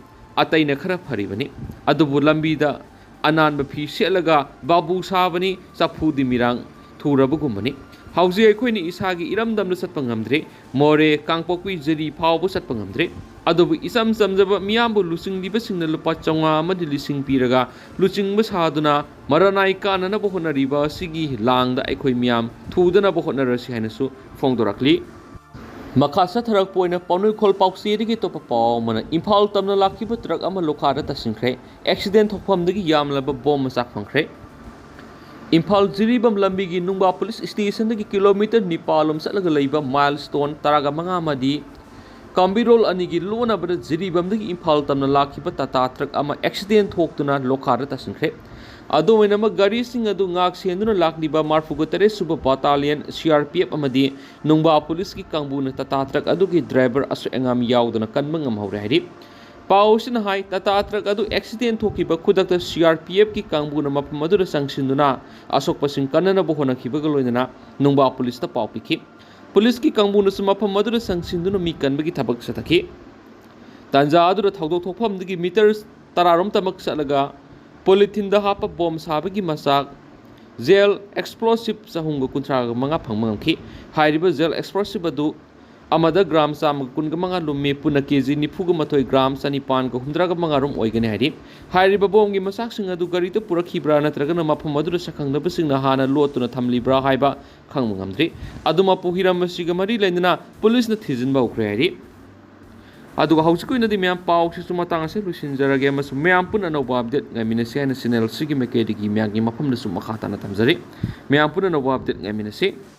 ꯑꯇꯩꯅ ꯈꯔ ꯐꯔꯤꯕꯅꯤ꯫ ꯑꯗꯨꯕꯨ ꯂꯝꯕꯤꯗ ꯑꯅꯥꯟꯕ ꯐꯤ ꯁꯦꯠꯂꯒ ꯕꯥꯕꯨ ꯁꯥꯕꯅꯤ, ꯆꯐꯨꯗꯤ ꯃꯤꯔꯥꯡ ꯊꯨꯔꯕꯒꯨꯝꯕꯅꯤ꯫ ꯍꯧꯖꯤꯛ ꯑꯩꯈꯣꯏꯅ ꯏꯁꯥꯒꯤ ꯏꯔꯝꯗꯝꯗ ꯆꯠꯄ ꯉꯝꯗ꯭ꯔꯦ꯫ ꯃꯣꯔꯦ, ꯀꯥꯡꯄꯣꯛꯄꯤ, ꯖꯤꯔꯤ ꯐꯥꯎꯕ ꯆꯠꯄ ꯉꯝꯗ꯭ꯔꯦ꯫ ꯑꯗꯨꯕꯨ ꯏꯆꯝ ꯆꯝꯖꯕ ꯃꯤꯌꯥꯝꯕꯨ ꯂꯨꯆꯤꯡꯂꯤꯕꯁꯤꯡꯅ ꯂꯨꯄꯥ ꯆꯥꯝꯃꯉꯥ ꯑꯃꯗꯤ ꯂꯤꯁꯤꯡ ꯄꯤꯔꯒ ꯂꯨꯆꯤꯡꯕ ꯁꯥꯗꯨꯅ ꯃꯔꯥꯅꯥꯏ ꯀꯥꯅꯅꯕ ꯍꯣꯠꯅꯔꯤꯕ ꯑꯁꯤꯒꯤ ꯂꯥꯡꯗ ꯑꯩꯈꯣꯏ ꯃꯤꯌꯥꯝ ꯊꯨꯗꯅꯕ ꯍꯣꯠꯅꯔꯁꯤ ꯍꯥꯏꯅꯁꯨ ꯐꯣꯡꯗꯣꯔꯛꯂꯤ꯫ ꯃꯈꯥ ꯆꯠꯊꯔꯛꯄ ꯑꯣꯏꯅ ꯄꯥꯎꯅꯨꯈꯣꯜ ꯄꯥꯎꯆꯦꯗꯒꯤ ꯑꯇꯣꯞꯄ ꯄꯥꯎ ꯑꯃꯅ, ꯏꯝꯐꯥꯜ ꯇꯝꯅ ꯂꯥꯛꯈꯤꯕ ꯇ꯭ꯔꯛ ꯑꯃ ꯂꯣꯈꯥꯗ ꯇꯥꯁꯤꯟꯈ꯭ꯔꯦ꯫ ꯑꯦꯛꯁꯤꯗꯦꯟ ꯊꯣꯛꯐꯝꯗꯒꯤ ꯌꯥꯝꯂꯕ ꯕꯣꯝ ꯃꯆꯥꯛ ꯐꯪꯈ꯭ꯔꯦ꯫ ꯏꯝꯐꯥꯜ ꯖꯤꯔꯤꯕꯥꯝ ꯂꯝꯕꯤꯒꯤ ꯅꯨꯡꯕꯥ ꯄꯨꯂꯤꯁ ꯁ꯭ꯇꯦꯁꯟꯗꯒꯤ ꯀꯤꯂꯣꯃꯤꯇꯔ ꯅꯤꯄꯥꯜ ꯂꯣꯝ ꯆꯠꯂꯒ ꯂꯩꯕ ꯃꯥꯏꯜ ꯁ꯭ꯇꯣꯟ ꯇꯔꯥꯒ ꯃꯉꯥ ꯑꯃꯗꯤ ꯀꯥꯝꯕꯤꯔꯣꯜ ꯑꯅꯤꯒꯤ ꯂꯣꯟꯅꯕꯗ ꯖꯤꯔꯤꯕꯥꯝꯗꯒꯤ ꯏꯝꯐꯥꯜ ꯇꯝꯅ ꯂꯥꯛꯈꯤꯕ ꯇꯥꯇꯥ ꯇ꯭ꯔꯛ ꯑꯃ ꯑꯦꯛꯁꯤꯗꯦꯟ ꯊꯣꯛꯇꯨꯅ ꯂꯣꯈꯥꯗ ꯇꯥꯁꯤꯟꯈ꯭ꯔꯦ꯫ ꯑꯗꯨꯝ ꯑꯣꯏꯅꯃꯛ, ꯒꯥꯔꯤꯁꯤꯡ ꯑꯗꯨ ꯉꯥꯛ ꯁꯦꯟꯗꯨꯅ ꯂꯥꯛꯂꯤꯕ ꯃꯔꯤꯐꯨꯒ ꯇꯔꯦꯠ ꯁꯨꯕ ꯕꯥꯇꯥꯂꯤꯌꯟ, ꯁꯤ ꯑꯥꯔ ꯄꯤ ꯑꯦꯐ, ꯑꯃꯗꯤ ꯅꯨꯡꯕꯥ ꯄꯨꯂꯤꯁꯀꯤ ꯀꯥꯡꯕꯨꯅ ꯇꯥꯇꯥ ꯇ꯭ꯔꯛ ꯑꯗꯨꯒꯤ ꯗ꯭ꯔꯥꯏꯚꯔ ꯑꯁꯣꯏ ꯑꯉꯥꯝ ꯌꯥꯎꯗꯅ ꯀꯟꯕ ꯉꯝꯍꯧꯔꯦ ꯍꯥꯏꯔꯤ꯫ ꯄꯥꯎ ꯑꯁꯤꯅ ꯍꯥꯏ, ꯇꯥꯇꯥ ꯇ꯭ꯔꯛ ꯑꯗꯨ ꯑꯦꯛꯁꯤꯗꯦꯟ ꯊꯣꯛꯈꯤꯕ ꯈꯨꯗꯛꯇ ꯁꯤ ꯑꯥꯔ ꯄꯤ ꯑꯦꯐꯀꯤ ꯀꯥꯡꯕꯨꯅ ꯃꯐꯝ ꯑꯗꯨꯗ ꯆꯪꯁꯤꯟꯗꯨꯅ ꯑꯁꯣꯛꯄꯁꯤꯡ ꯀꯟꯅꯅꯕ ꯍꯣꯠꯅꯈꯤꯕꯒ ꯂꯣꯏꯅꯅ ꯅꯨꯡꯕꯥ ꯄꯨꯂꯤꯁꯇ ꯄꯥꯎ ꯄꯤꯈꯤ꯫ ꯄꯨꯂꯤꯁꯀꯤ ꯀꯥꯡꯕꯨꯅꯁꯨ ꯃꯐꯝ ꯑꯗꯨꯗ ꯆꯪꯁꯤꯟꯗꯨꯅ ꯃꯤ ꯀꯟꯕꯒꯤ ꯊꯕꯛ ꯆꯠꯊꯈꯤ꯫ ꯇꯥꯟꯖꯥ ꯑꯗꯨꯗ ꯊꯧꯗꯣꯛ ꯊꯣꯛꯐꯝꯗꯒꯤ ꯃꯤꯇꯔ ꯇꯔꯥꯔꯣꯝꯇꯃꯛ ꯆꯠꯂꯒ ꯄꯣꯂꯤꯊꯤꯟꯗ ꯍꯥꯞꯄ ꯕꯣꯝ ꯁꯥꯕꯒꯤ ꯃꯆꯥꯛ ꯖꯦꯜ ꯑꯦꯛꯁꯄ꯭ꯂꯣꯁꯤꯞ ꯆꯍꯨꯝꯒ ꯀꯨꯟꯊ꯭ꯔꯥꯒ ꯃꯉꯥ ꯐꯪꯕ ꯉꯝꯈꯤ꯫ ꯍꯥꯏꯔꯤꯕ ꯖꯦꯜ ꯑꯦꯛꯁꯄ꯭ꯂꯣꯁꯤꯞ ꯑꯗꯨ ꯑꯃꯗ ꯒ꯭ꯔꯥꯝ ꯆꯥꯝꯃꯒ ꯀꯨꯟꯒ ꯃꯉꯥ ꯂꯨꯝꯃꯤ, ꯄꯨꯟꯅ ꯀꯦ ꯖꯤ ꯅꯤꯐꯨꯒ ꯃꯥꯊꯣꯏ, ꯒ꯭ꯔꯥꯝ ꯆꯅꯤꯄꯥꯟꯒ ꯍꯨꯝꯗ꯭ꯔꯥꯒ ꯃꯉꯥ ꯔꯣꯝ ꯑꯣꯏꯒꯅꯤ ꯍꯥꯏꯔꯤ꯫ ꯍꯥꯏꯔꯤꯕ ꯕꯣꯝꯒꯤ ꯃꯆꯥꯛꯁꯤꯡ ꯑꯗꯨ ꯒꯥꯔꯤꯗ ꯄꯨꯔꯛꯈꯤꯕ꯭ꯔꯥ ꯅꯠꯇ꯭ꯔꯒꯅ ꯃꯐꯝ ꯑꯗꯨꯗ ꯁꯛꯈꯪꯅꯕꯁꯤꯡꯅ ꯍꯥꯟꯅ ꯂꯣꯠꯇꯨꯅ ꯊꯝꯂꯤꯕ꯭ꯔꯥ ꯍꯥꯏꯕ ꯈꯪꯕ ꯉꯝꯗ꯭ꯔꯤ꯫ ꯑꯗꯨ ꯃꯄꯨ ꯍꯤꯔꯝ ꯑꯁꯤꯒ ꯃꯔꯤ ꯂꯩꯅꯅ ꯄꯨꯂꯤꯁꯅ ꯊꯤꯖꯤꯟꯕ ꯍꯧꯈ꯭ꯔꯦ ꯍꯥꯏꯔꯤ꯫ ꯑꯗꯨꯒ ꯍꯧꯖꯤꯛꯀꯤ ꯑꯣꯏꯅꯗꯤ ꯃꯌꯥꯝ ꯄꯥꯎꯁꯤꯁꯨ ꯃꯇꯥꯡ ꯑꯁꯤꯗ ꯂꯣꯏꯁꯤꯟꯖꯔꯒꯦ, ꯑꯃꯁꯨꯡ ꯃꯌꯥꯝ ꯄꯨꯟꯅ ꯑꯅꯧꯕ ꯑꯞꯗꯦꯠ ꯉꯥꯏꯃꯤꯟꯅꯁꯤ ꯍꯥꯏꯅ ꯆꯦꯅꯦꯜ ꯑꯁꯤꯒꯤ ꯃꯥꯏꯀꯩꯗꯒꯤ ꯃꯌꯥꯝꯒꯤ ꯃꯐꯝꯗꯁꯨ ꯃꯈꯥ ꯇꯥꯅ ꯊꯝꯖꯔꯤ꯫ ꯃꯌꯥꯝ ꯄꯨꯟꯅ ꯑꯅꯧꯕ ꯑꯞꯗꯦꯠ ꯉꯥꯏꯃꯤꯟꯅꯁꯤ꯫